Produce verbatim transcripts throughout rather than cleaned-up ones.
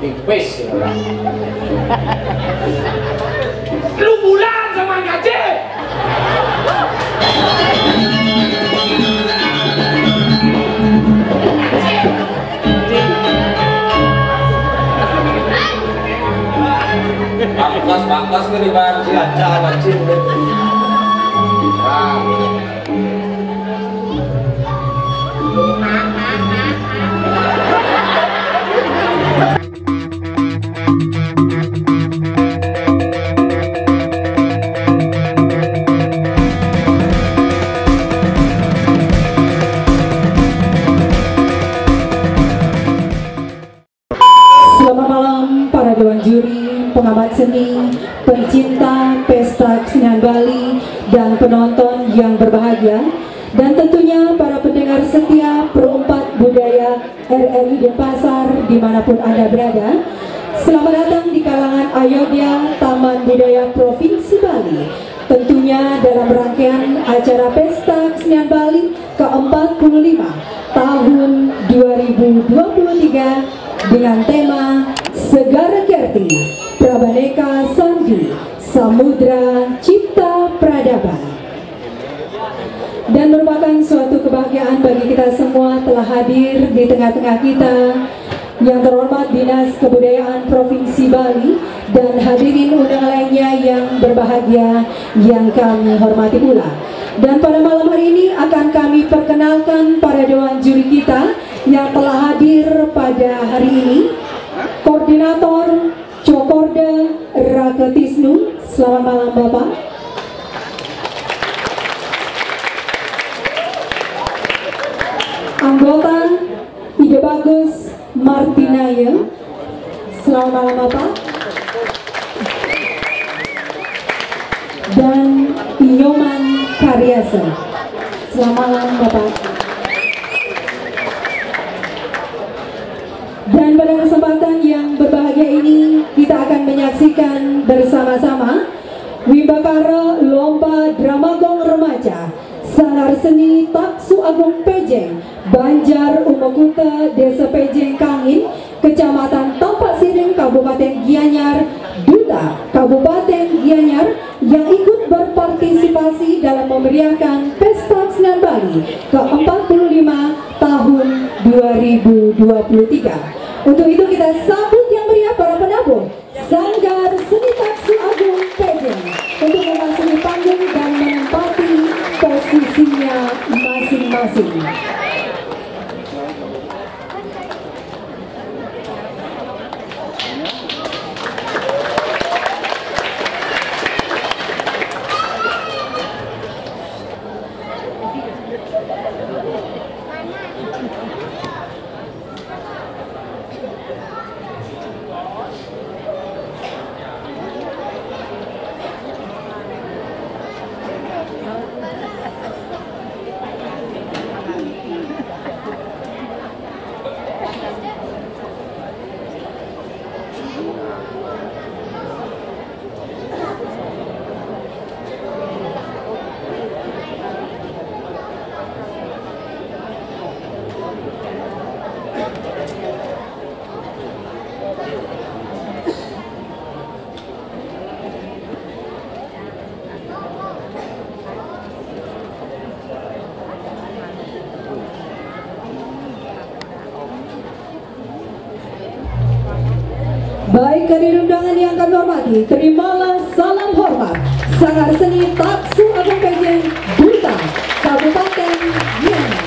Tipis ya, Pak. Lu bulan sama gaji. Pangkas, pangkas ke di bar si Aca, anak sini. Nah. Selamat malam para dewan juri, pengamat seni, pencinta pesta kesenian Bali, dan penonton yang berbahagia, dan tentunya para pendengar setia Pro empat Budaya R R I Denpasar dimanapun Anda berada. Selamat datang di kalangan Ayodya Taman Budaya Provinsi Bali. Tentunya dalam rangkaian acara Pesta Kesenian Bali ke empat puluh lima tahun dua ribu dua puluh tiga dengan tema Segara Kerti Prabaneka Sandi Samudra Cipta Peradaban. Dan merupakan suatu kebahagiaan bagi kita semua telah hadir di tengah-tengah kita, yang terhormat Dinas Kebudayaan Provinsi Bali, dan hadirin undangan lainnya yang berbahagia, yang kami hormati pula. Dan pada malam hari ini akan kami perkenalkan para dewan juri kita yang telah hadir pada hari ini. Koordinator Cokorda Raka Tisnu, selamat malam Bapak. Anggota Ide Bagus Martinaya, selamat malam Bapak. Dan Inyoman Karyasa, selamat malam Bapak. Dan pada kesempatan yang berbahagia ini, kita akan menyaksikan bersama-sama Wimbakara Lomba Drama Gong Remaja Sanggar Seni Taksu Agung Pejeng, Banjar Umekuta, Desa Pejeng Kangin, Kecamatan Tampak Siring, Kabupaten Gianyar, Duta Kabupaten Gianyar, yang ikut berpartisipasi dalam memeriahkan Pesta Kesenian Bali ke empat puluh lima tahun dua ribu dua puluh tiga. Untuk itu, kita sambut yang meriah para penabuh Sanggar Seni Taksu Agung Pejeng untuk memasuki panggung dan menempati posisinya masing-masing. Baik, hadirin undangan yang kami hormati, terimalah salam hormat Sanggar Seni Taksu Agung Pejeng, Duta Kabupaten Gianyar.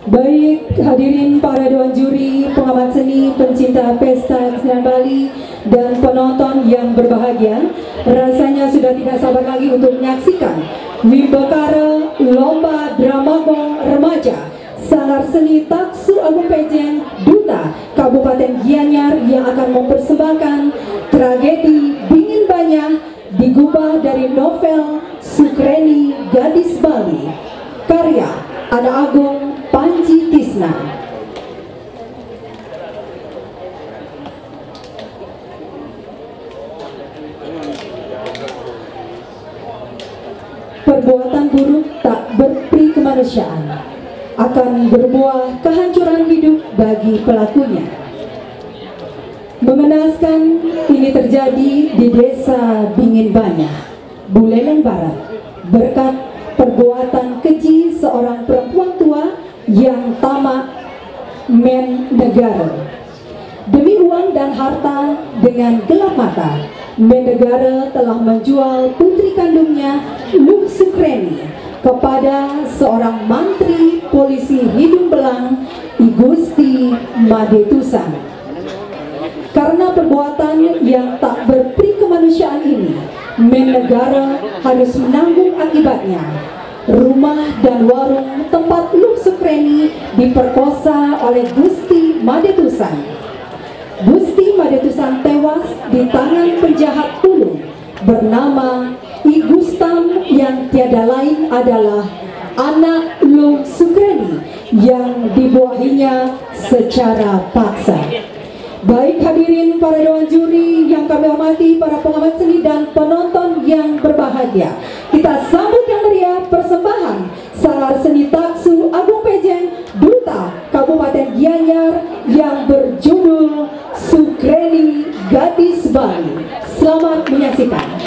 Baik, hadirin para dewan juri, pengamat seni, pencinta pesta kesenian Bali, dan penonton yang berbahagia, rasanya sudah tidak sabar lagi untuk menyaksikan Wimbakara Lomba Drama Gong Remaja Sanggar Seni Taksu Agung Pejeng, Duta Kabupaten Gianyar, yang akan mempersembahkan tragedi Dingin Banyah digubah dari novel Sukreni Gadis Bali, karya Ana Agung Panji Tisna. Perbuatan buruk tak berperi kemanusiaan akan berbuah kehancuran hidup bagi pelakunya. Mengenaskan, ini terjadi di Desa Bingin Banyah, Buleleng Barat, berkat perbuatan keji seorang perempuan tua yang tamak men negara. Demi uang dan harta, dengan gelap mata, men negara telah menjual putri kandungnya, Luh Sukreni, kepada seorang mantri polisi hidung belang, I Gusti Made Tusan. Karena perbuatan yang tak berperi kemanusiaan ini, men negara harus menanggung akibatnya. Rumah dan warung tempat Luh Sukreni diperkosa oleh Gusti Made Tusan. Gusti Made Tusan tewas di tangan penjahat tulung bernama I Gustam, yang tiada lain adalah anak Luh Sukreni yang dibuahinya secara paksa. Baik hadirin para dewan juri yang kami hormati, para pengamat seni dan penonton yang berbahagia, kita sambut yang meriah persembahan Sanggar Seni Taksu Agung Pejeng, Duta Kabupaten Gianyar, yang berjudul Sukreni Gadis Bali. Selamat menyaksikan.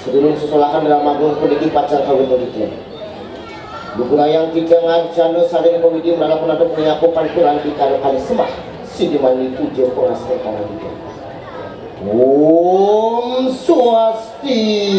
Sadurung sesolakan Rama Agung puniki pacang kawit titiang. Buku layang titiang ngarcana saling pawidi mrana punapa punyaku panturan bikara kali sembah sidi mani puja pangasten pangandika. Om Swastiastu.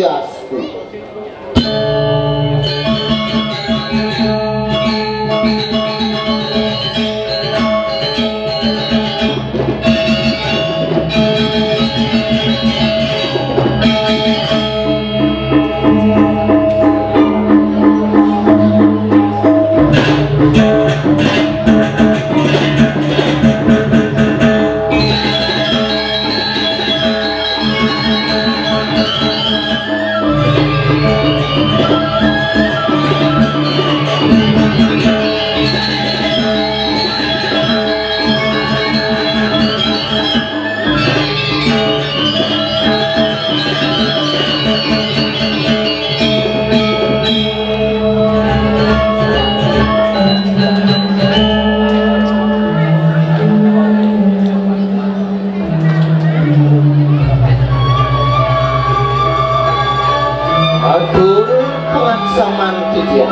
Atur pangaksaman titiang.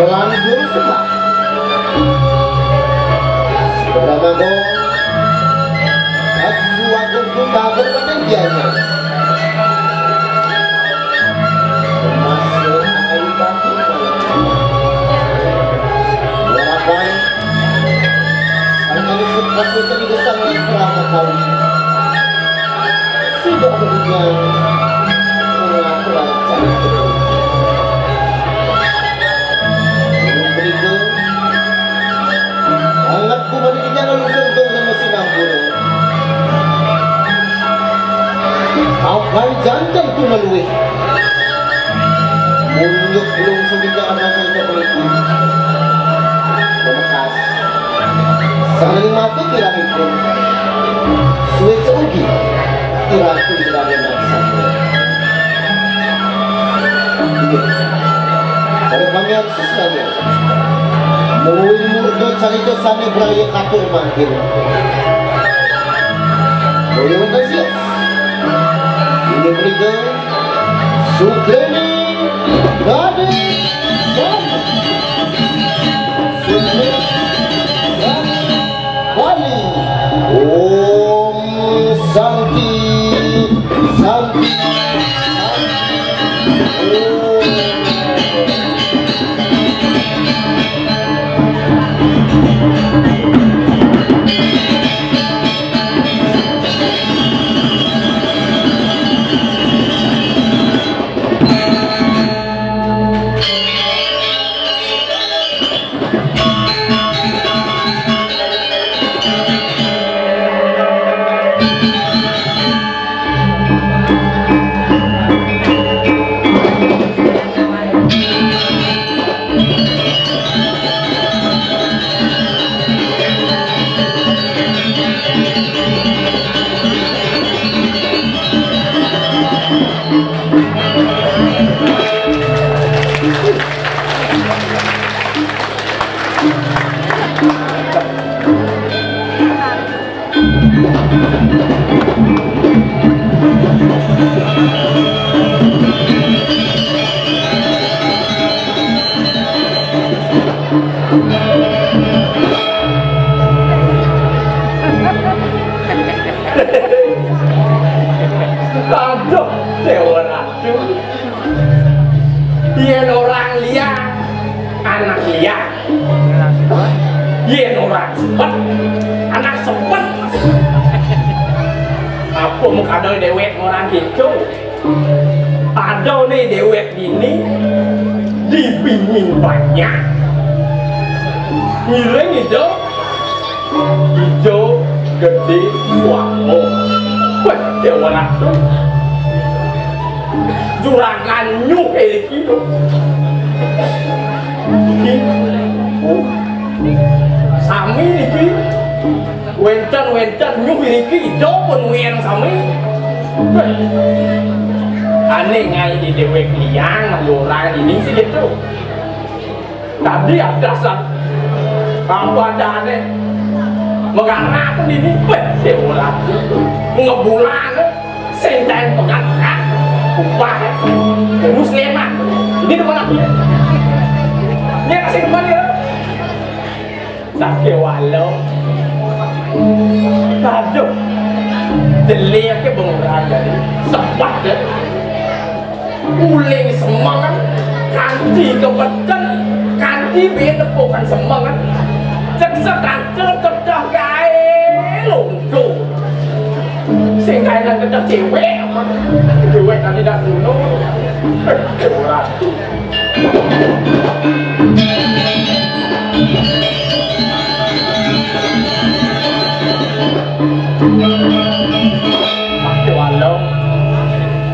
Lanjur sembah. Sebenarnya kok Agung Kabar pakai dianya. Masuk akan pagi. Harapan. Sang manusia masih jadi besar yang pernah kau. Sudah demikian, mengapa cara itu? Berikut, angat ku mari di jalan lungsur gong dan masih mampu. Kapan jantan tu meluih? Munjuk belum sudah amat saya berikut. Pemekas. Saling mati kira itu. Suwe seugi. Kira itu kira memang satu. Iya. Pada pangeran Susrama. Muluin murdo carita sane braya katur mangkin. Muluin Antusias. Ini berita Sukreni Gadis Bali. Sukreni Gadis Bali. Om Santi, Santi, Santi. Om. Aduh, Dewa Ratu. Yen orang liang, anak liang. Yen orang sepet, anak sepet. Apa mung ada dewek orang gitu? Ada nih dewek ini dibingin banyak. Ngiring itu. Ijo gedhe suwarga. Wah, Dewa Ratu. Juragan nyuh iki lho. Iki. Oh. Sami iki. Wenten-wenten nyuh iki ijo pun wiyen sami. Wah. Ane ngai di dewek liang, ora ini sih gitu. Tadi ada sa-, apa adane? Mengarap ini, weh, Dewa Ratu. Ngebulane, sing cair pekat-pekat. Upah, Musliman. Ini demen aku ya. Ini kasih demen ya. Sake walau. Aduh. Jeleke bengurang jadi. Sepat deh. Uling semengen, kanthi kepeken, kanthi piye nepukan semengen. Cek sekantil kedah gae lungguh. Sing gaenan kedah cewek, cewek nanti dak ngono. Eh, ora. Waduh,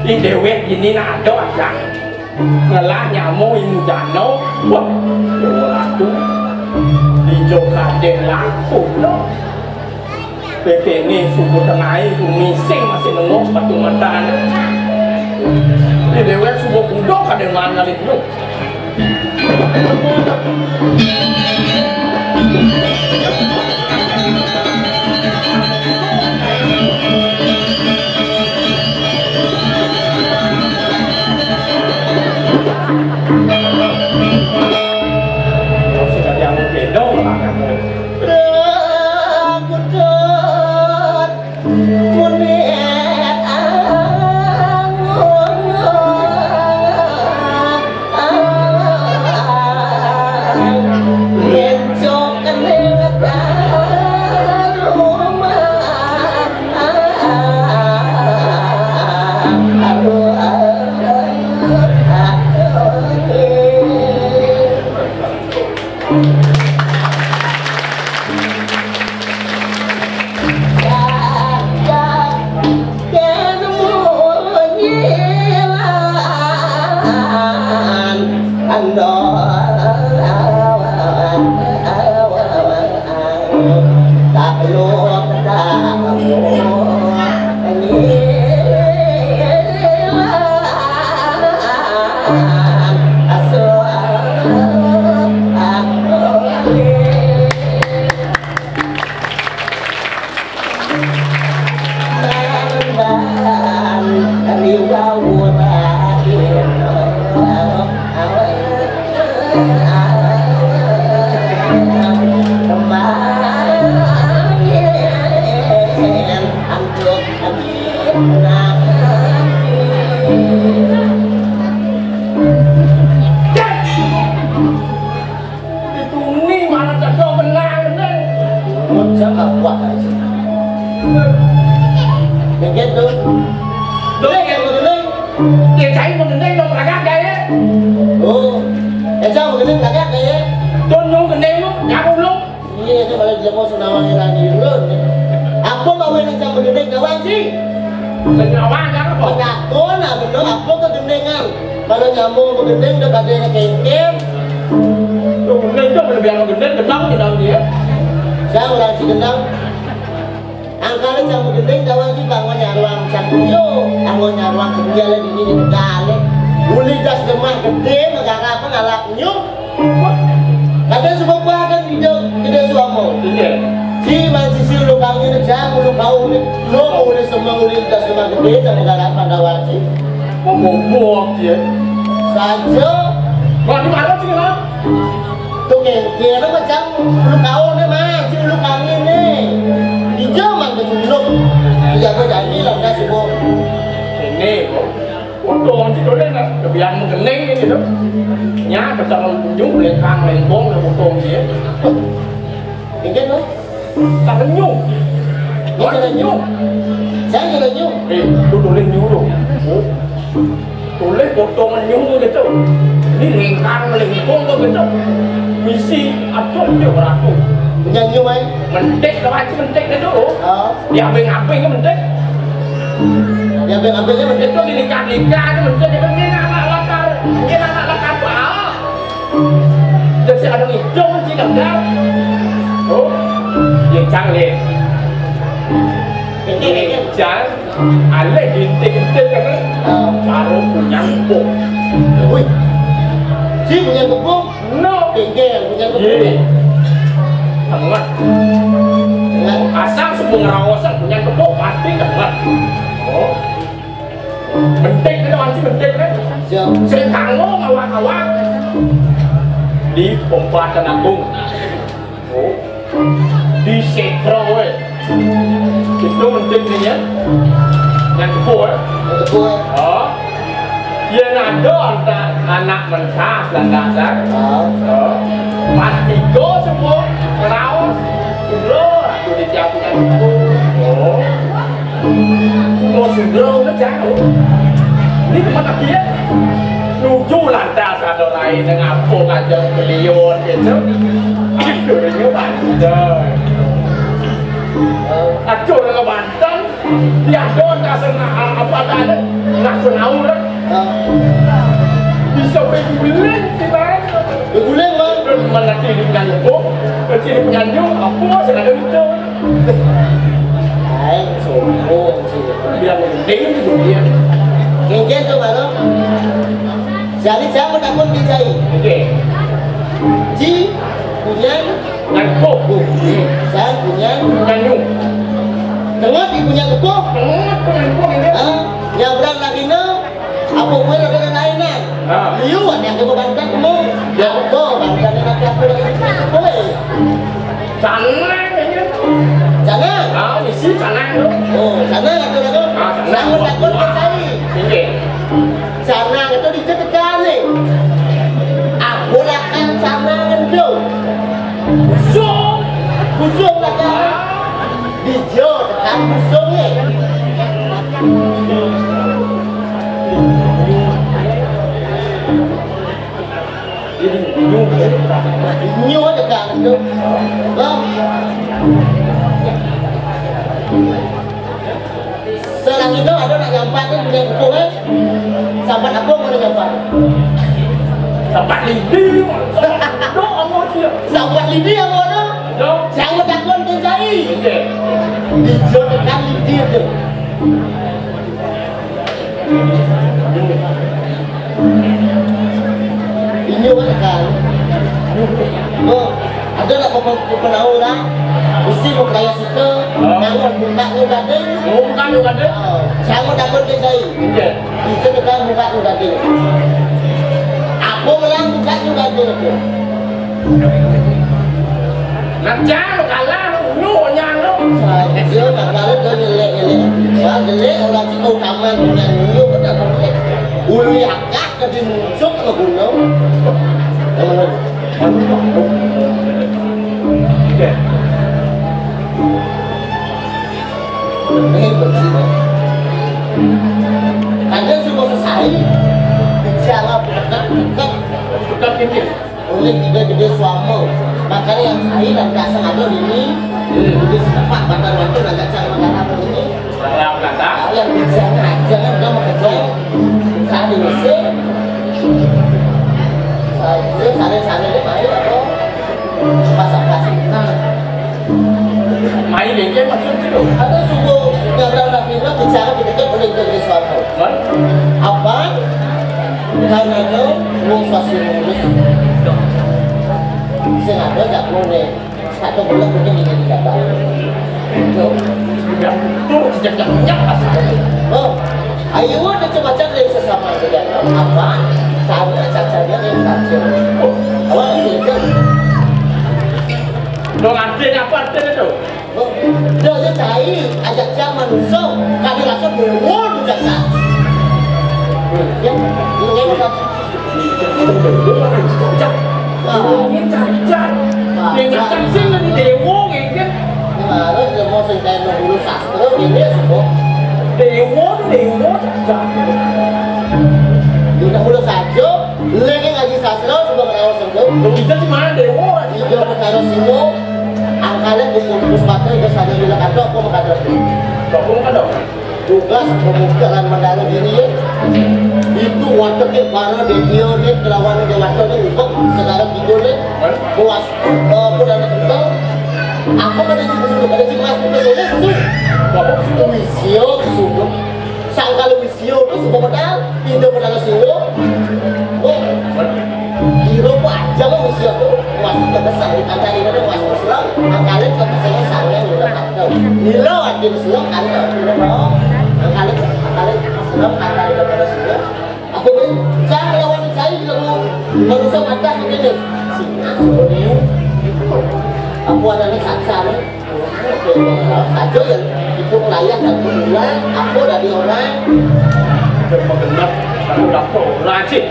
ing dewek gini nak ada aja. Ngelah nyamo imujano. Wah, Dewa Ratu. Ijo kadek laku, no. Pekene suku tengahe ku mising masih nengok batu matane. Di dewek suku kudo kadek mangalit, no. Dituni malah cedok menang, Ning. Bocah apa aja. Mikir tuh. Tuh, ya, bener. Ya, cai mau gendeng, dong, berangkat, ya? Oh. Ya, cai mau gendeng, berangkat, ya? Tuh, nyung gendeng, lu, nyapu, lu. Iya, itu malah dia mau senawang lagi, lu. Apa mau main cai mau gendeng, kawan, sih? Senawang, apa? Pengakuan, nah, bener, apa kegendengan? Kalau nyamuk begending udah pada kengkir. Tuh, begending tuh, udah biar begending, gendang, gendang dia. Saya orang si gendang. Angkara cang begending, kawan si bangun nyaruang cang kuyo, bangun nyaruang kerja lagi ini negara. Uli das lemah gede, negara apa ngalap nyuk. Kadang semua kuakan di de-, gede suamo. Iya. Si man sisi ulu kami ini jang, ulu kau ini. Lo mau uli semua uli das lemah gede, cang negara Pandawa si. Kok bobok dia? Saja. Wah, di mana sih, Mak? Tuh kengkir macam lu kau nih, Mak. Cik, lu kami nih. Di zaman ke gunung. Iya, gua janji lah, udah sibuk. Ini kok. Untung sih, tuh, deh, nah. Lebih yang mengkening gitu. Nya, pecah ujung, lengkang, lengkong, udah untung dia. Ini tuh. Tak renyuh. Ini tak renyuh. Saya tak renyuh. Eh, lu tulis nyuh lu. Oh. Tulis potongan nyuh tu gitu. Ini lingkar melingkung tu gitu. Misi aduh dia beratu. Punya nyuh, eh? Mentik tu aja mentik dia tu. Oh. Dia abing-abing ke mentik. Dia abing-abing ke mentik. Itu di lingkar-lingkar tu mentik. Dia ni anak lakar. Dia anak lakar apa? Jadi ada hidup sih, kan? Oh, ya, cang, ya. Ini, cang, alih hintik-hintik, kan? Ah. Baru punya empuk. Wih, si punya empuk? No. Pinggir, punya empuk. Iya. Tengah. Tengah. Asal semua ngerawasan punya empuk, pasti tengah. Oh. Bentik itu masih bentik kan? Siap. Sing kanggo ngawak-ngawak di Pempatan Agung. Oh. Di Setro, weh. Itu bentik ni ya. Yang kebur. Yang kebur. Oh. Ya, nado antar anak mentas dan dasar. Oh. Oh. Pas tiga semua raos. Sudah, aku di tiap bulan. Oh. Mau sudah udah jauh. Ini tempat lagi ya. Nuju lantas ada lain dengan apa aja beliau gitu. Akhirnya bantu. Aku orang Banten, dia ada dasar apa ada nasional kan. Bisa berguling di mana? Berguling, Bang. Mana kiri kan kok, kiri kan apa ada itu. Aing sombong sih. Bilang gede itu dia. Genggen tuh, Bang. Jadi siapa takut dicai? Oke. Ji, punya. Nangkup. Saya punya. Nyanyu. Tengah di punya kepuh. Tengah punya kepuh ini. Ah, nyabrang lagi no. Apa gue ada yang lain, nah? Ah. Liu ada yang mau bantu kamu. Ya, kok bantu yang aku lagi. Boleh. Canang ini. Canang? Ah, isi canang tu. Oh, canang aku lagu. Ah, canang. Aku takut ke cai. Ini. Canang itu dicetekan ni. Aku lakan canang tu. Busung. Busung lakan. Dijo tekan busung ni. Ini nyuh, nyuh aja kan tu. Bang. Selang itu ada nak nyampat tu punya buku eh. Sampai aku mau nyampat. Sapat lidi, dok, amo dia. Sapat lidi amo dia. Dok. Jangan takon ke cai. Oke. Dijodohkan lidi tu. Inyo kan. Oh, ada nak papa-, papa tahu dah? Mesti mau kaya situ, oh, jangan buka ni tadi. Oh, buka ni tadi. Oh, jangan takut ke saya. Iya. Itu kita buka ni tadi. Aku bilang buka ni tadi. Nak jangan kalah, lu nyang lu. Saya nak kalah tu nyelek-nyelek. Wah, jelek orang cakap kaman dengan lu pun tak boleh. Ulu yakak ke di muncuk ke gunung. Yang mana? Oke. Ini bersih. Ada semua selesai. Bicara bukan, bukan pinggir. Oleh tiga gede suamo. Makanya yang lain dan tak sengaja ini, hmm, jadi setempat batang waktu dan tak cara makan apa ini. Salah belakang. Yang bicara jangan udah mau kerja. Tadi mesin. Saya, saya, saya ini main apa? Pasang-pasang. Nah. Main ini maksud itu. Ada sungguh gagal lagi bicara kita kan oleh tiga gede suamo. Hah? Apa? Karena wong sasi lulus. Sing ada gak boleh. Satu bulan mungkin ini tidak tahu. Itu sudah tuh sejak yang punya pas. Oh, ayo ada coba cari sesama saudara. Apa? Karena cacanya yang kacau. Oh, awal itu kan. Dong artinya apa artinya itu? Dah je cai, ajak cak manusia, kami rasa dewa tu cakap. Ya, ini kan. Ini cacat. Ini cacat sih, ini dewa, gitu. Ini malah dia mau sing kayak dulu sastra, ini ya, semua. Dewa tu dewa, cacat. Dia dah mula saja, lagi ngaji sastra, sebab ngerawas semua. Kita cuma dewa. Dia perkara sini, angkale kumpul-kumpul sepatu, dia sadar bila kata, apa mau kata? Apa mau kata? Tugas pembukaan menara diri, ya. Itu watak ke para dia, dia ni kelawan dia watak ni ubah segala tiga ni. Puas, eh, pun ada kita. Apa kata cik Masud? Kata cik Mas, kita boleh Masud. Apa Masud? Wisio Masud. Sangkal wisio tu semua modal. Pintu menara siwo. Oh. Kira apa aja lah wisio tu. Masuk ke besar di pantai ini ada masuk Islam. Angkalin ke besar sana yang udah tahu. Nila arti Islam kan. Angkalin, angkalin Islam, angkalin ke besar. Aku pun, jangan lawan saya juga mau. Baru saya patah ini nih. Sini, aku ni. Aku ada ni saja ni. Saja yang itu melayat dan pulang. Aku dari orang. Benar, aku dapat orang cik.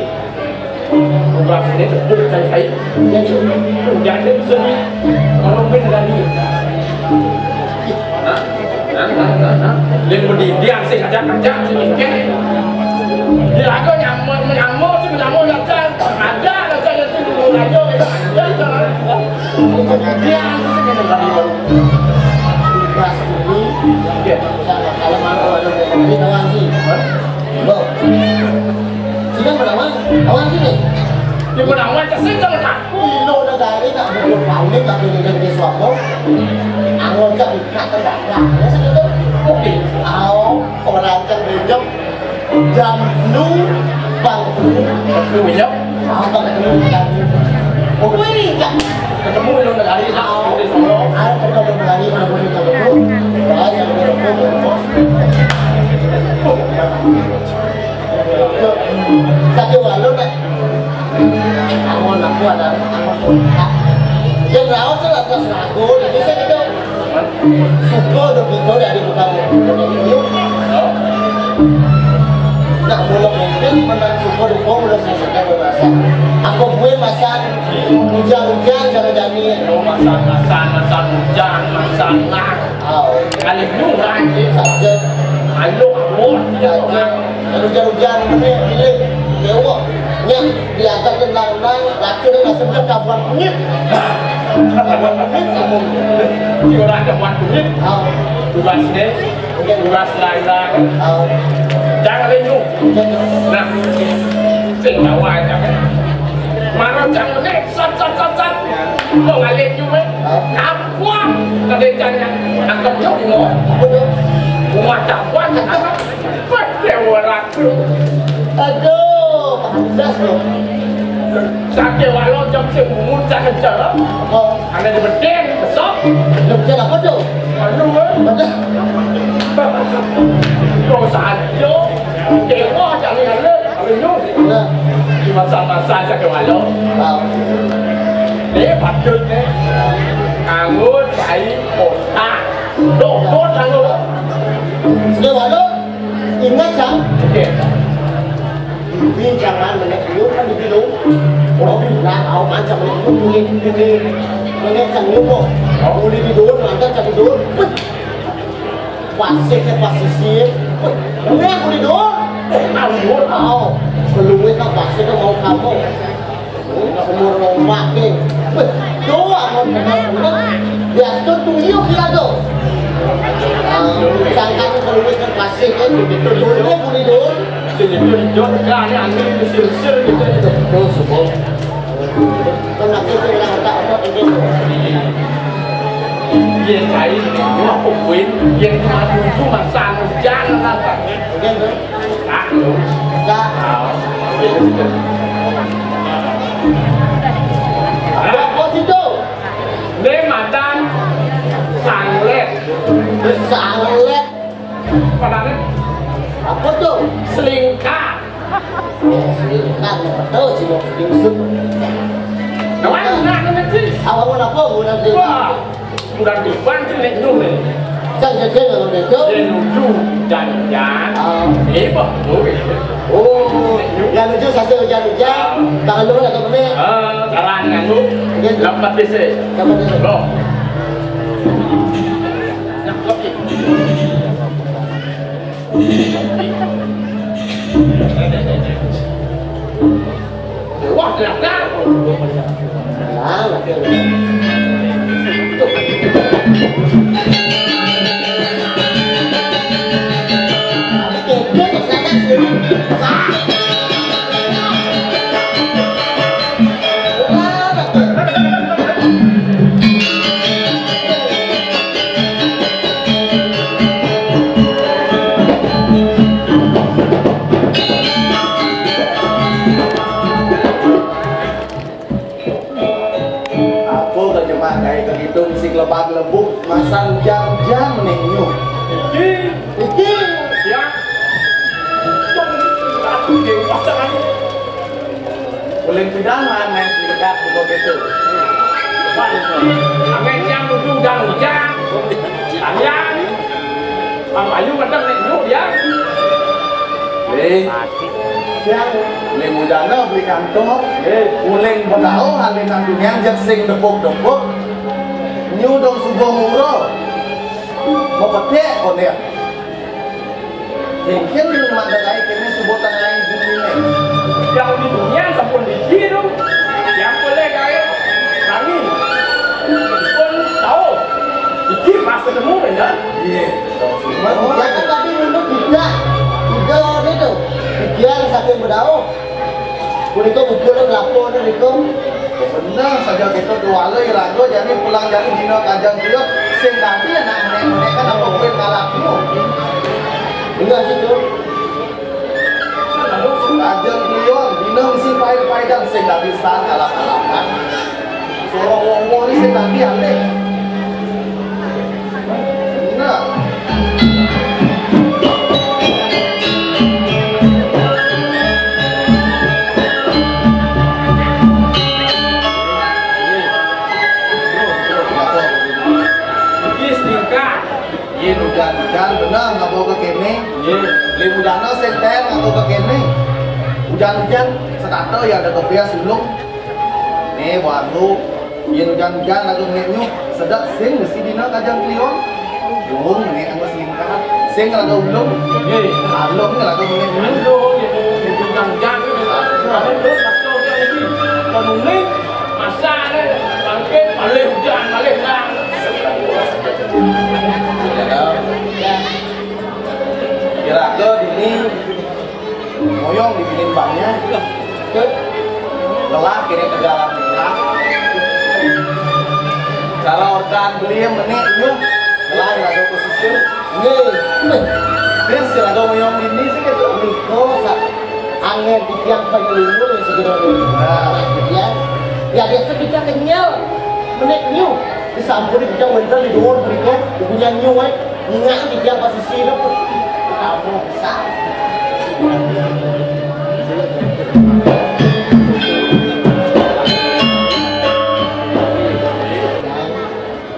Orang sini betul saya. Jadi, jangan bisa ni. Orang pun dari. Nah, nah, nah, nah, nah. Dia mendidian sih, ajak-ajak sih, mikir. Dia agak nyaman, menyamuk sih, menyamuk yang kan. Ada, ada yang sih, mau aja, kita ada, jangan. Dia sih, kita dari. Oke. Kalau mau ada ini, kawan sih. Hah? Bo. Sini menawar, awak sini. Di menawar ke sini jangan takut. Ino negari nak buka paling tapi dengan di suatu. Anggo jak buka terdakwa. Ya segitu. Oke. Au, orang kan bejok. Jam lu bang lu. Lu bejok. Au, bang lu. Oke, jak. Ketemu ino negari nak. Au. Au, ketemu negari mana boleh ketemu. Bahas yang boleh ketemu. Satu walau nak. Amun aku ada, amun aku ada. Yang raos tu lah terus aku, jadi saya kata, suka tu kita dah di bukan. Nak mula mungkin menang suka di bawah mula saya sedang berasa. Aku gue masan hujan-hujan cara jani. Masan, masan, masan hujan, masan lah. Au. Alif nu lah, eh, saja. Alif abot, saja. Kalau hujan-hujan, mana pilih? Dewa. Nya, diangkat ke nang-nang, racun dia rasa macam kabuan kunyit. Kabuan kunyit, kamu. Dia orang kabuan kunyit. Au. Tugas ni, tugas lain-lain. Au. Jangan lagi nu. Jangan. Nah, sing bawa aja. Mara jang nek sat sat sat sat. Lo ngalih nyuwe. Kapuan. Kadek jang yang akan nyok mo. Rumah tabuan yang akan. Wah, dewa ratu. Aduh, pantas lo. Sakit walau jam semungut sangat jalan. Oh. Ane di beten, besok. Beten apa tu? Anu, eh. Beten. Kau saja. Dewa jangan ada. Anu. Nah. Di masa-masa sakit walau. Tahu. Ni patut ni. Anggur, cai, otak. Doktor anggur. Sakit walau. Ingat, Cang? Okey. Bibi jangan menek dulu kan bibi dulu. Oh, nah, au macam menek dulu, menek, menek, menek Cang dulu. Oh. Boleh di dulu, mantap Cang dulu. Pet. Pasir ke pasir sih. Pet. Menek boleh dulu. Au, au. Belum kan pasir ke mau kamu. Semua lompat ni. Weh, doa mau kenal orang. Biasa tu tunjuk dia tu. Ah, sangka tu kalau dia kasih kan, begitu tu dia boleh dong. Sini tu jom kan ni, ambil mesin-mesin gitu ni. Tu semua. Kau nak tu orang tak apa tu. Dia cari, dia apa pun, dia tak tunjuk masa hujan apa. Okey tu. Tak. Tak. Ah, okey. Apa situ? Ni madan sanglet. Sanglet. Padahal apa tu? Selingkar. Selingkar, apa tu? Cuma selingkar. Kawan, nak nanti. Apa pun apa pun nanti. Wah. Udah depan tu nek tu ni. Cang jaga dalam itu. Dia nuju hujan-hujan. Ah. Eh, bah, tu eh. Oh, yang nuju sasa hujan-hujan. Tangan lu nak kemana? Ah, jalan dengan tu. Okey. Lambat desa. Lambat desa. Loh. Wah, gelap-gelap. Gelap, gelap. Apa ke jemak kai ke gitu, mesti kelebak kelebuk, masang jam-jam mening nyuh. Iki, iki. Ya. Aku dewa tangan. Uling pidan man main selikat buka gitu. Pan, ame tiang nuju udah hujan. Tarian. Bang Bayu kadang nek nyuh dia. Weh. Yang uling mujana beli kantor. Weh. Uling bedau halinan dunia jek sing depuk-depuk. Nyu dong subuh muro. Mepetek konek. Mungkin mata kai kene subuh tengah bumi ne. Yang di dunia sampun biji tu. Yang boleh kai kami pun tahu. Biji pas ketemu ya. Iya. Oh, ya kan tadi menurut tiga. Tiga orang itu. Pikiran sampai bedau. Punika bubur kelapa tu niku. Bener saja kita dua le raga jani pulang jani dina kajang dia sing tadi anak menek-menek kan apa kuih kalap tu. Bener situ. Kajang dia dina mesti pai-pai dan sing tadi sah kalap-kalap kan. Suara wong-wong ni sing tadi alih. Nah. Iki setingkah. Yen ujan-ujan bener ngabo ke kene. Nggih. Lim ujana sing ter ngabo ke kene. Ujan-ujan sekata ya ada kebias ulung. Ne baru. Yen ujan-ujan lagu ngek nyu, sedek sing mesti dina kajang klion. Wong ngek anggo selingkar, sing lagu ulung. Nggih. Alung lagu ngek nyu. Aduh, gitu. Ujan-ujan. Ada terus waktu dia ini. Penunggu, masa ada bangkit, malih ujan, malih nang. Kira-kira ini moyong di bini mbahnya. Ngelah kéné tegalan ngelah. Cara orkan beli menék nyuh. Ngelah raga pesisir. Nggih. Terus raga ngoyong dini sih gitu. Niko sa angin titiang panyelungun yang segera. Nah, ya. Ya biasa kita kenyal. Menék nyuh. Disampun kita wentel di dhuwur mriko, punya nyuwek, ngak di dia pasisi lho. Kamu bisa.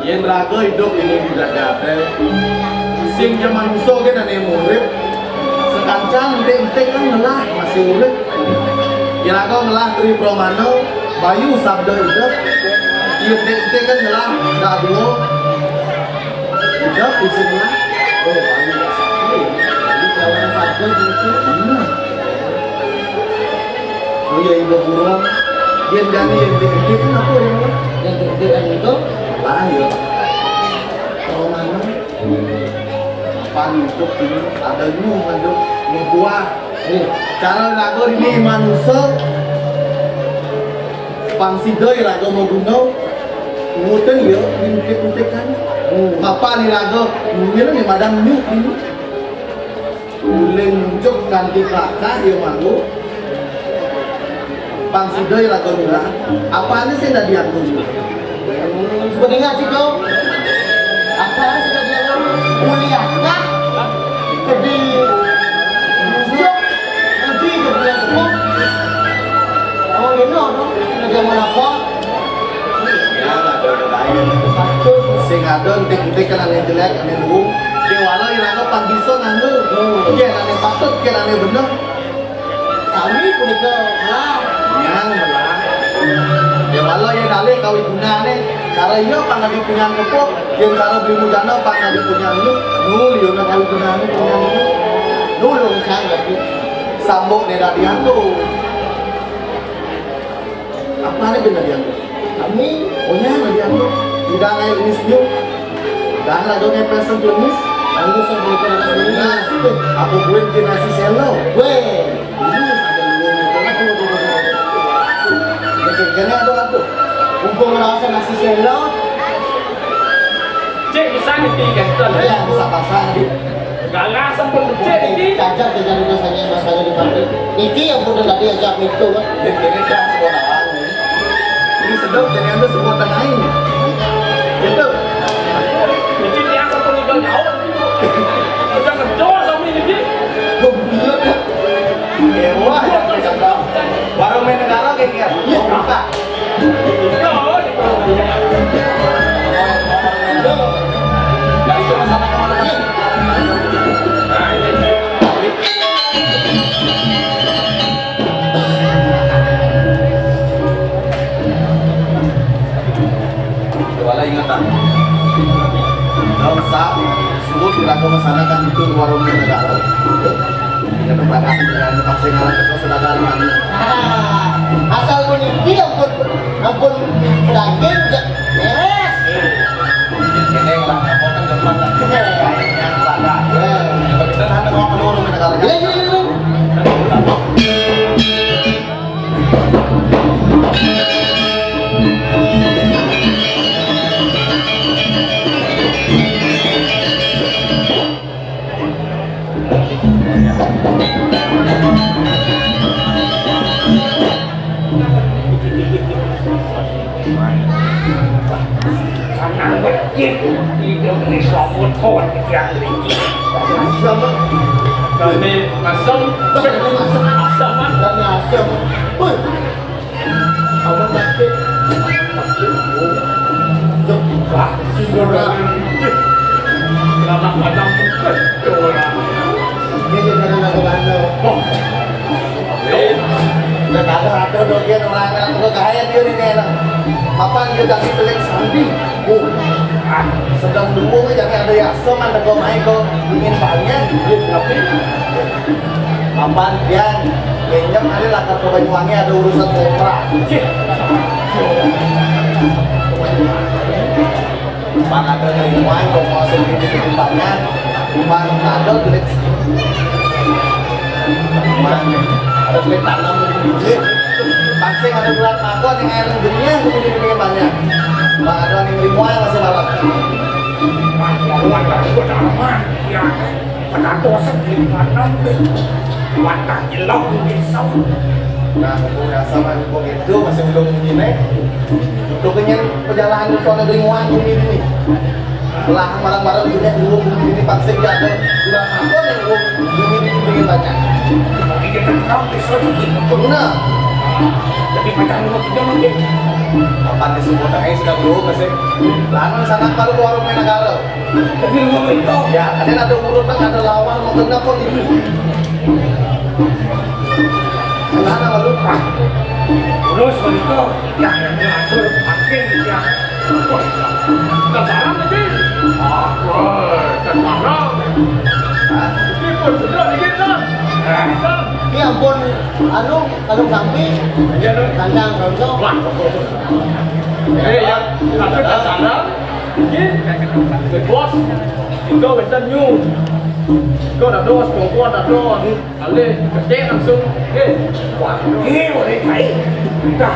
Yén raga idup ini di jagaté, sing jaman musuh kan ané murid, Sekancang entik-entik kan ngelah masih urip. Iraga ngelah Tri Pramana, Bayu sabda idep. Entik-entik kan ngelah dak dua. Idep bisa ngelah. Oh, Bayu dak sakti. Bayu kelawan sabda gitu. Bener. Oh iya, ibu burung. Yén jani entik-entik kan apa ya? Entik-entik kan itu. Lah ya. Pramana. Pan untuk ini ada nyuh, ada nyuh buah. Nih, cara raga ini manusia, pang sida raga mau guna, ngutén ya, ngintip-ngintip kan. Hmm. Apa nih raga, ini nih madam nyuh ini. Uling muncuk kanti kelakah ya malu. Pang sida iraga lurah, apané sing dadi anggun? Hmm, sebenarnya sih kau, apané sing dadi anggun? Kuliahkah? Kedhi musuh, kedhi kedhi yang tepuk. Oh, ini orang, ini zaman apa? Ya, ada lain. Sing ada entik-entik kan ané jelek, ané luwung. Kéwala iraga pang bisa nganggo. Hmm. Kén ané patut, kén ané bener. Sami punika melah. Nyang melah. Ya walau ya dalih kawigunané. Cara iya pang adi punyan kepuk, yén cara beli mujana pang adi punyan lu. Nul iya na kawigunané punyan lu. Nul iya cang lagi. Sambuk né dadi anu. Apa nih bener ya? Kami punya yang diambil. Tidak naik ini senyum. Dan lagu ngepes sejenis. Lalu sebelum kena sejenis. Aku buat di nasi selo. Weh. Ini ada dua meter. Ini kayaknya ada apa? Mumpung ngerasa nasi selo. Cek bisa ngerti kan? Iya, bisa pasang di. Galah sampun becik niki. Cacat ya, jadi rasanya Mas Kali di pabrik. Niki yang pun tadi ajak itu kan. Ini kan sebuah lawan nih. Ini sedap jadi anda sebuah tanah ini. Gitu. Niki tiang sampun tiga tahun. Udah kerja sama niki. Wah, ya, ya, ya. Warung main negara kayak gini. Iya, buka. Wala ingetan. Dalam sa-, sulut dilakukan sana kan itu warung negara. Dengan tempat dengan tempat segala itu sudah ada. Ah, asal puniki ampun, ampun daging ja-, beres. Ini lah, kamu kan depan lah. Yang pada. Ya, kita ada mau menurun negara. Ya, ya, ya, ya. Sanang becik, tidak beri selamat kawan ketiak lagi. Sama. Kami masam. Kami masam. Sama. Kami asam. Woi. Apa tadi? Wah, si Boran. Anak padang bukan orang. Ini jadi lagu mana? Oh. Udah kagak ada dogen orang yang gua gaya dia nih, nih, enak. Kapan dia ganti telik sambil? Oh. Ah, sedang dukung aja nih, ada yang asam, ada gua main kok dingin banget. Tapi Papan pian, pinjam ada lah ke Banyuwangi, ada urusan kontrak. Pan ada nyerimuan, kok mau sendiri di tempatnya. Pan ada duit. Pan ada duit tanam di bibit. Sing ada bulan mago ning air dunia, kudu dibikin banyak. Bang, ada ning ribuan masih malam. Wah, ya, luar biasa, gua dalam, ah. Ya, penatosan di mana? Wadah jelek, pisau. Nah, aku biasa, Bang, kok gitu, masih belum gini. Lu kenyang perjalanan ke negeri Muan ini nih. Lah, barang-barang punya dulu, ini pasti ada. Udah apa nih, lu? Ini, ini, ini banyak. Ini kan kau bisa begini. Benar. Tapi macam lu tidak mungkin. Apa nih, semua tak sudah dulu, pasti. Lalu sana kalau ke warung Menagara. Tapi lu mau itu. Ya, ada, ada urut, ada lawar, mau kena pun ini. Mana malu? Terus begitu, ya, yang diatur makin, ya. Wah, tentara lagi. Apa? Tentara. Hah? Ini pun bener ini, Bang. Eh. Ini ampun, anu, kalau sampai, iya, Bang. Kandang, kalau itu. Wah. Eh, ya, tapi tentara, ini, bos, itu wénten nyu. Itu ada dos, kompor ada dos. Alih, gede langsung. Eh, wah, ini boleh kai. Dah.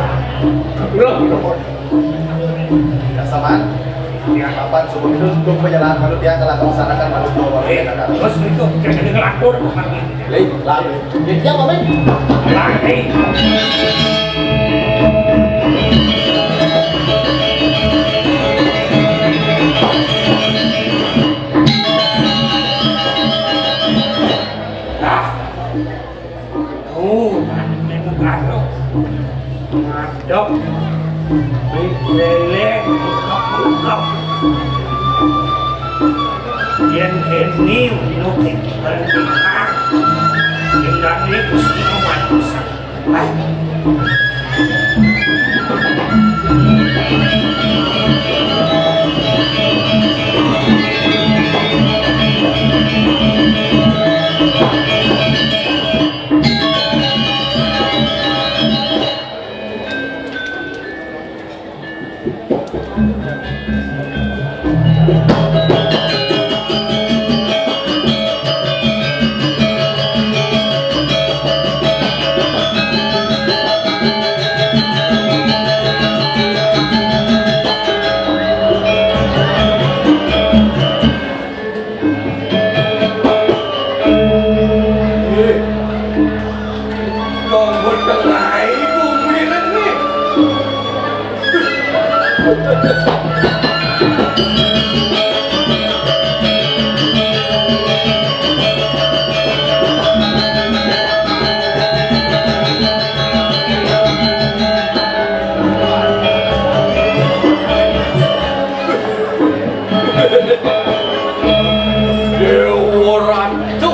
Belum, belum. Dah saman. Ya, kapan subuh itu untuk penyerahan malu dia telah melaksanakan malu tua. Eh, terus itu, jangan dengar atur. Lih, lari. Ya, Pak Men. Lari. Nah. Oh, anu karo. Ngadep. Leleng, ungkep-ungkep. Yén kéné, lu kéné, tinggal Gusti Amat. Kok ngedengai bumi nih? Déwa Ratu,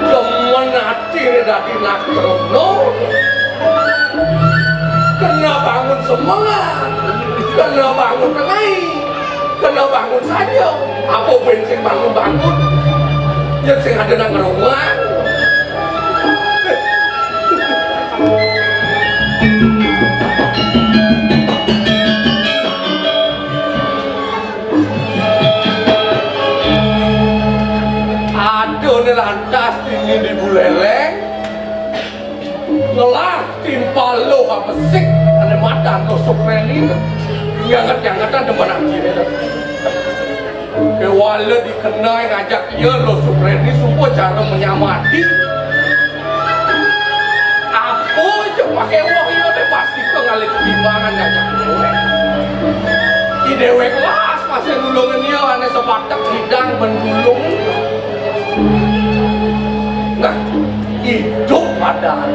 demen atiné dadi natrona. Kena bangun semangat, kena bangun tengai, kena bangun saja. Apa bén sing bangun-bangun? Yén sing ada nang ngrunguang. Aduh, né lantas dingin di Buleleng. Ngelah timpal lo apa sik, ané madan lo Supreni. Nyanget-nyangetan demen atiné. Kéwala dikenai ngajak iya lo Supreni, suba cara menyamati. Apa aja pakai wong iya deh, pasti kok ngalih timbangan ngajak déwék. Di déwék las masih nulungin iya, ané sepatek sidang bendulung. Nah, idup padahal.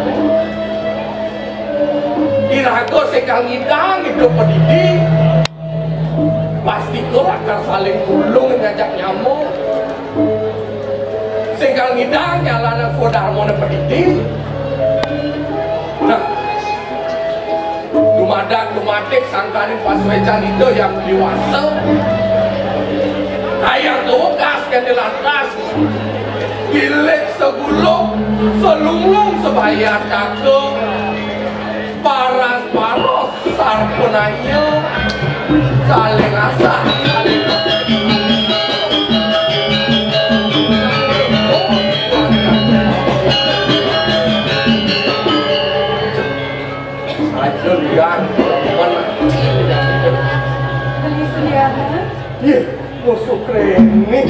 Iraga sing kang ngidang idup padidi. Pasti kok lakar saling tulung ngajak nyamuk. Sing kang ngidang nyalanan swadarmane padidi. Nah, dumadak dumadik sangkaning pasuécan Ida Hyang Widhi Wasa. Kayang kawekas kéné lantas. Bilik segulung, selunglung sebayar caka, paras paros sarpanaya, saling asah, saling Supreni.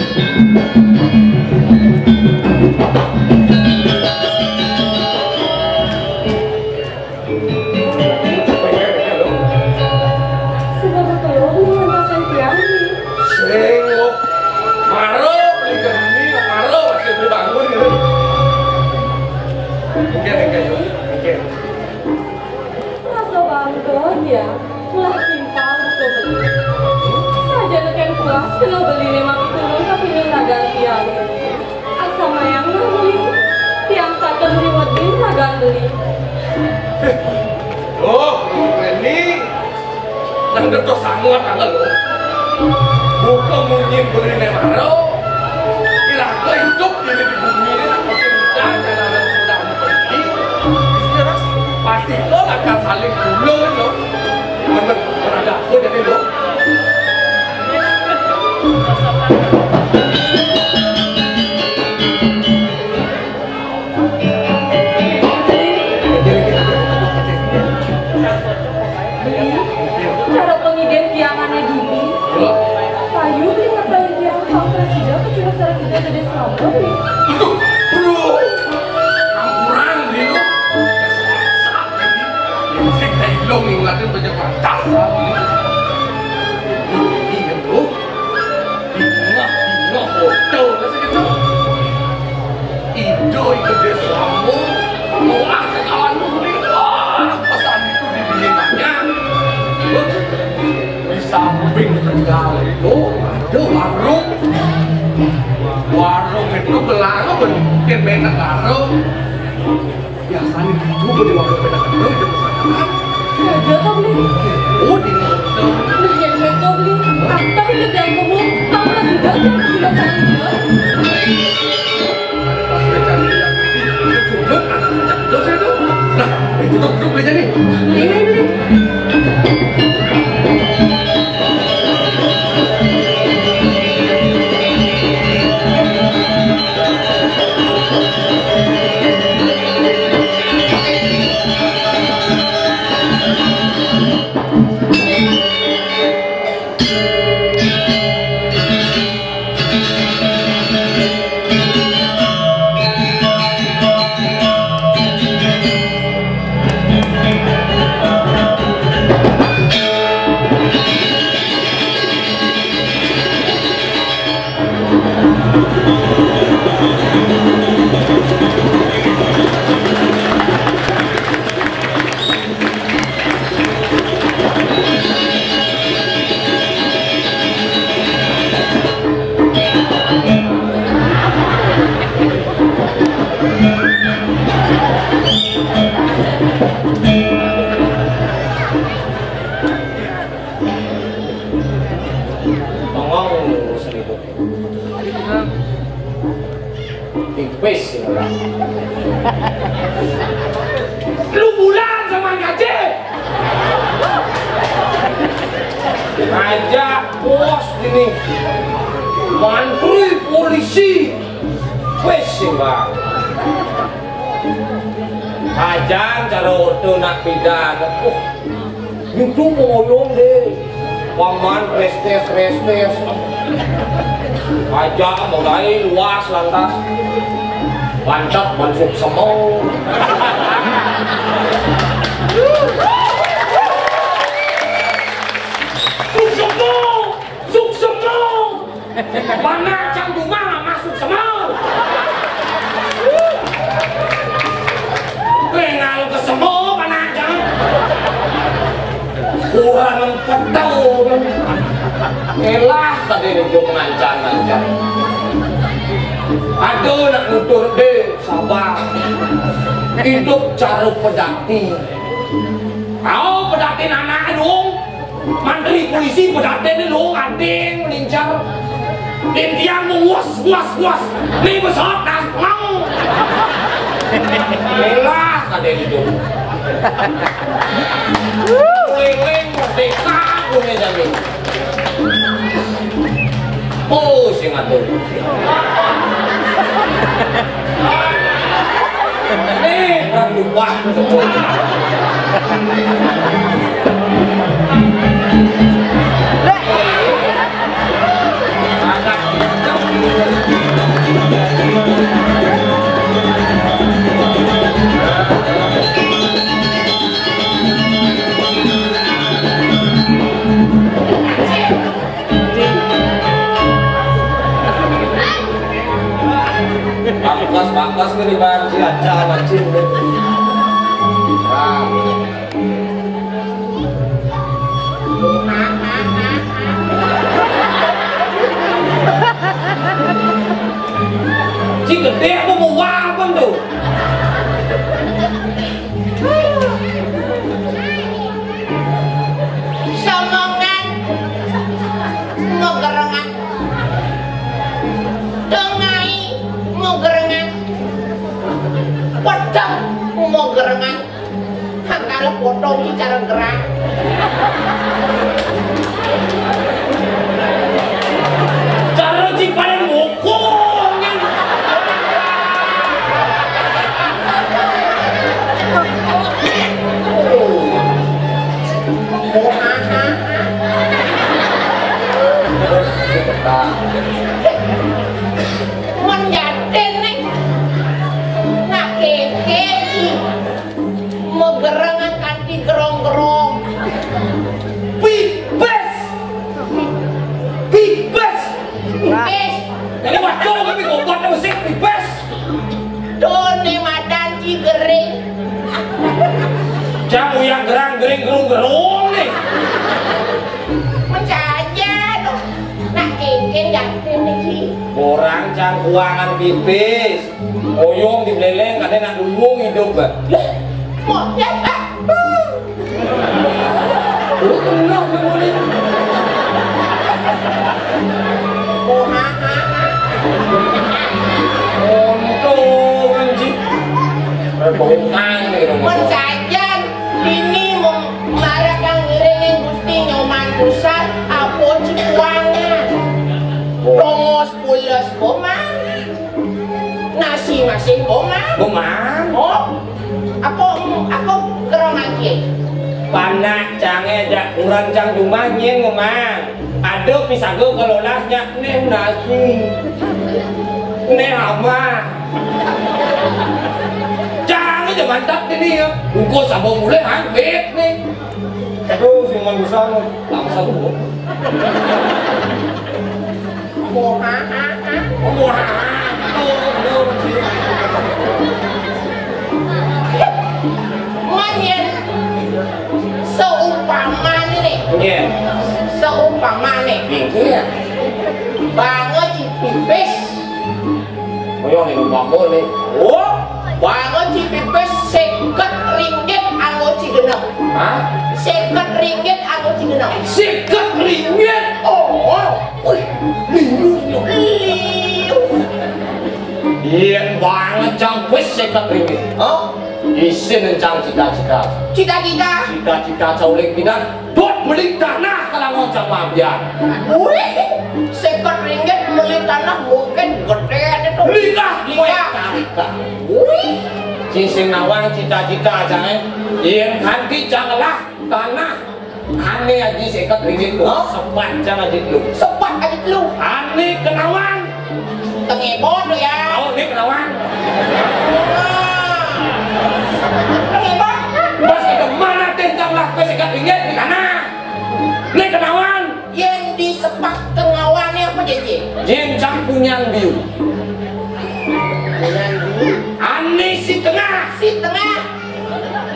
Sudah betul, lu ngantasin tiang nih. Sing, lo. Maro, beli ke sini, maro, masih dibangun gitu. Oke, oke, oke. Rasa bangga dia, ulah timpal betul-betul. Saja neken puas kena beli lima pitulung ka pingin ragan tiang. Asa mayang nah beli, tiang saken riwedin ragan beli. Oh, ini nang deto sangat angel lo. Buka munyi beli ne maro, iraga hidup ini di bumi ini tak mesti mudah, dan ada mudah pergi. Pasti lo akan saling dulu lo. Bener, berada aku jadi lo. Cara pengidén tiangané dini. Payu beli ngapain tiang, kamu kasih dah ke curug sareng kita gede selamat nih. Aduh, bro. Ampuran, Lino. Yang sing kayak lo ngingatin banyak batas. Ini kan, bro. Bingah-bingah hotel, masih gitu. Ido ikut dia selambung, wah, kekawan lu nih, wah, pesan itu di bingahnya. Di samping tegal itu ada warung. Warung itu gelarnya mungkin menak warung. Biasanya gitu, gua di waktu sepeda kedua itu pesantren. Saja toh beli. Oh, di motor. Nah, yang itu beli. Ah, tapi ke dalam kubur, kamu masih gak kan? Sudah saya juga. Ada pas gue cari yang di, di kubur, anak sejak itu saya tuh. Nah, itu tuh, tuh belinya nih. Ini, ini. Bengong urusan itu. Tipis ya, orang. Lu bulan sama gaji. Ngajak bos ini. Mantri polisi. Wis sih, Bang. Ajan cara ordo nak pidan. Uh, Yudu ngoyong deh. Paman restes, restes. Aja mulai luas lantas. Mantap, mansuk semua. Suksemo! Suksemo! Panacang dumah masuk semua. Pengalu ke semua panacang. Kurang petau. Elah tadi hidup mancan-mancan. Aduh, nak nutur deh, sabar. Hidup cara pedati. Kau pedati anak dong. Mantri polisi pedaten ni lu ading lincar. Impian mu was, was, was. Ni besok das pengau. Elah, kadé itu. Keliling merdeka, punya jamin. Oh, sing atur. Nih, orang lupa sebut. Pangkas, pangkas nih, Bang. Iya, jangan, anjing. Nah. Ci gedé apa mau apa tuh? Semongan, mogerengan. Dengai, mogerengan. Pedang, mogerengan. Kalau potong ki cara gerak. Cara ci paling mukul kan. Menjatin nih. Nak keke. Megerengan kanthi gerong-gerong. Pipis. Pipis. Pipis. Ini waduh, tapi goblok musik pipis. Done madan ci gering. Jam uyang gerang gering gerung gerung nih. Mencaja tuh. Nak kengkeng yakin nih, Ci. Orang cang kuangan pipis. Oyong di Beleleng, ada nak luwung hidup, Mbak. Lah, mau ya, Pak? Lu kenal lu, Bang? Oh, ha, ha, ha. Untung, anjing. Eh, bongkang nih, dong. Mencajan, ini mem-, marah kang ngiringin Gusti Nyoman Pusat, apa cikuangan? Oh. Rongos pules, Boman. Nasi masih boman. Boman. Oh, apa, apa kerong lagi? Panak cange jak kurang cang jumah nyen ngomang. Ada pisago kalau lasnya neh nasi. Neh ama. Cange aja mantap ini ya. Bungkus sambal mulai hampir nih. Aduh, si manusia langsung. Moha. Moha. Manyen seumpamane nih. Nggih. Seumpamane. Nggih. Banget pipis. Kaya ning umpama nih. Oh, banget pipis seket ringgit anggo ci genep. Hah? Seket ringgit anggo ci genep. Seket ringgit? Oh. Wih, liur, liur. Liur. Yen banget cang wis seket ringgit. Hah? Isin cang cita-cita. Cita-cita? Cita-cita cauling pidan. Dot meli tanah kalangon cang mabian. Wih, seket ringgit meli tanah mungkin gedé itu. Lingah, lingah. Wih. Ci sing nawang cita-cita cang, eh. Yen kanti cang ngelah tanah. Ane aji seket ringgit lu. Hah? Sepat cang aji lu. Sepat aji lu. Ane kenawan. Tengibon lu ya. Oh, ini kenawan. Wah. Tengibon. Pas ke mana tentang lah ke seket ringgit di tanah. Ini kenawan. Yang di sepak tengawannya apa, Jeje? Yen cang punyan biu. Punyan biu. Ane si tengah. Si tengah.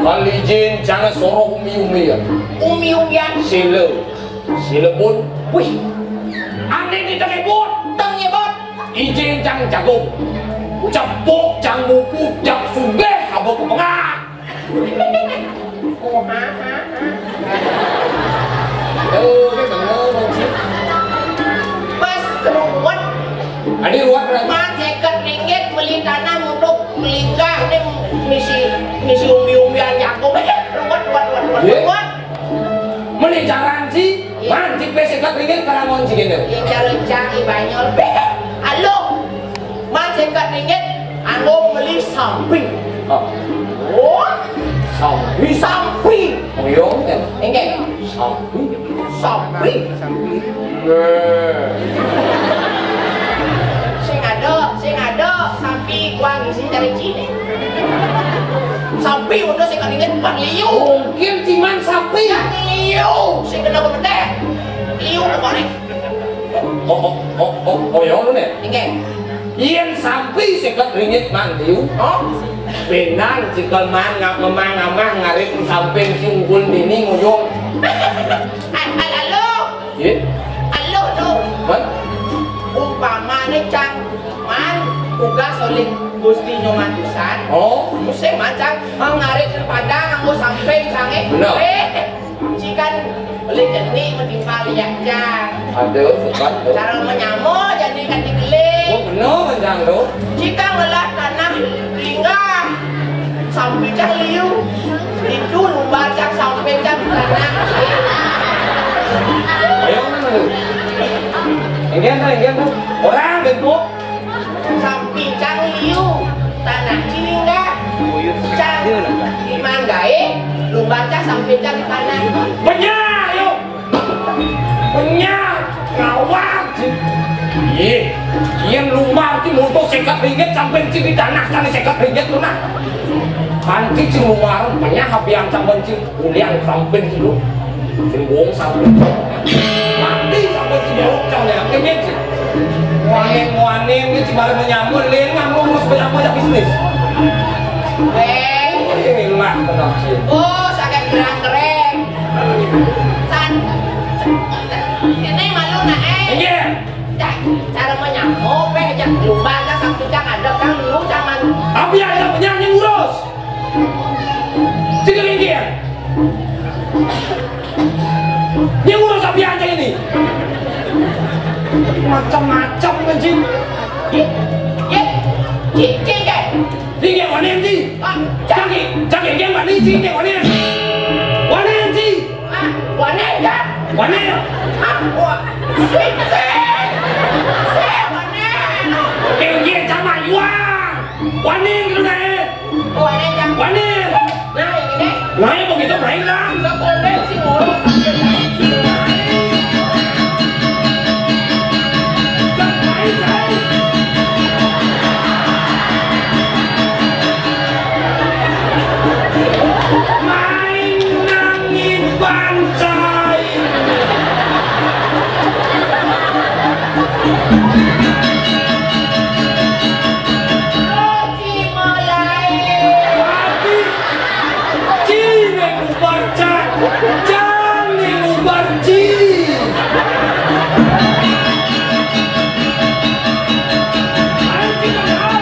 Kali jin jangan soroh umi-umi ya. Umi-umian. Sila. Sila pun. Wih. Ane di tengah bot. Tengah bot. Ijin cang jagung. Cepuk cang buku jak sumbeh abang ke pengak. Oh, ha, ha, ha. Aduh, ini bener, Bang Cip. Pas ruwet. Adi ruwet, Bang. Mas, seket ringgit beli tanah untuk melingkar, ini misi, misi umbi-umbian jagung. Ruwet, ruwet, ruwet, ruwet, iya. Ruwet. Meni jaran ci, iya. Man, ci pes seket ringgit para mon ci kene. Iya, jalan cang, i banyol. Halo. Man seket ringgit, anggo meli samping. Oh. Oh. Samping. Samping. Oh, iya, kan? Inggih. Samping. Samping. Samping. Nah. Dari sini. Sampi udah saya keringet Bang Liu. Mungkin cuman sampi. Bang Liu, saya kena bebetek. Liu kemarin. Oh, oh, oh, oh, oh, ya, lu nih. Inggih. Yen sampi seket ringgit Mang Liu. Oh? Benang jika man ngap memang amah ngarit samping si unggul dini nguyung. Al-, al-, alo. Ye? Alo, lo. Man? Umpamane cang man tugas oleh Gusti Nyoman pisan. Oh? Musim man cang ngarit padang nganggo samping cange. Bener. Eh, cikan oleh jenik menimpal ya cang. Ada, bukan, tuh. Cara menyamo jadi kan digeling. Oh, bener, Bang, tuh. Jika ngelah tanah linggah, sampai cang liu, itu lumbar cang sampai cang tanah. Ayo, mana tuh? Enggian, tuh, enggian, tuh. Orang, bentuk. Sampai cang liu, tanah cilinggah. Cang, di manggae, lumbar cang sampai cang tanah. Benyah, yuk. Benyah, ngawat. Iya, iya lumbar ci mutu seket ringgit sampai ci di tanah kan seket ringgit tuh nah. Kanti ci lumbar, benyah apian sampai ci ulian sampai ci lu. Ci wong sampai. Mati sampai ci jauh cang ya, kejit ci. Wanen, wanen, ini ci bareng menyambut, lain nganggo ngurus banyak-banyak bisnis. Weh. Inilah tenang ci. Oh, sakit gerang-gereng. San, ini malu nak, eh. Iya. Cak, cara menyamo, pe, aja lupa, aja sampai cak ada, kan lu jangan. Tapi ada penyanyi ngurus. Tiga ringgit. Dia ngurus api aja ini. Macam-macam, anjing. Ye, ye, ye, ye, ye. Ringgit, wanen, anjing. Ah, cak. Cak, cak, ringgit, wanen, anjing, ringgit, wanen. Wanen, anjing. Ah, wanen, ya? Wanen. Ah, wa-, sik, sik. Sik, wanen. Oke, oke, sama, iwang. Wanen gitu deh. Oh, wanen, ya? Wanen. Nah, ini deh. Nah, ya begitu, main lah. Nggak boleh sih, ngurus. Main nangin bancai. Oji mulai. Mati. Ci ning ubar cang. Cang ning ubar ci. Ayo kita lihat.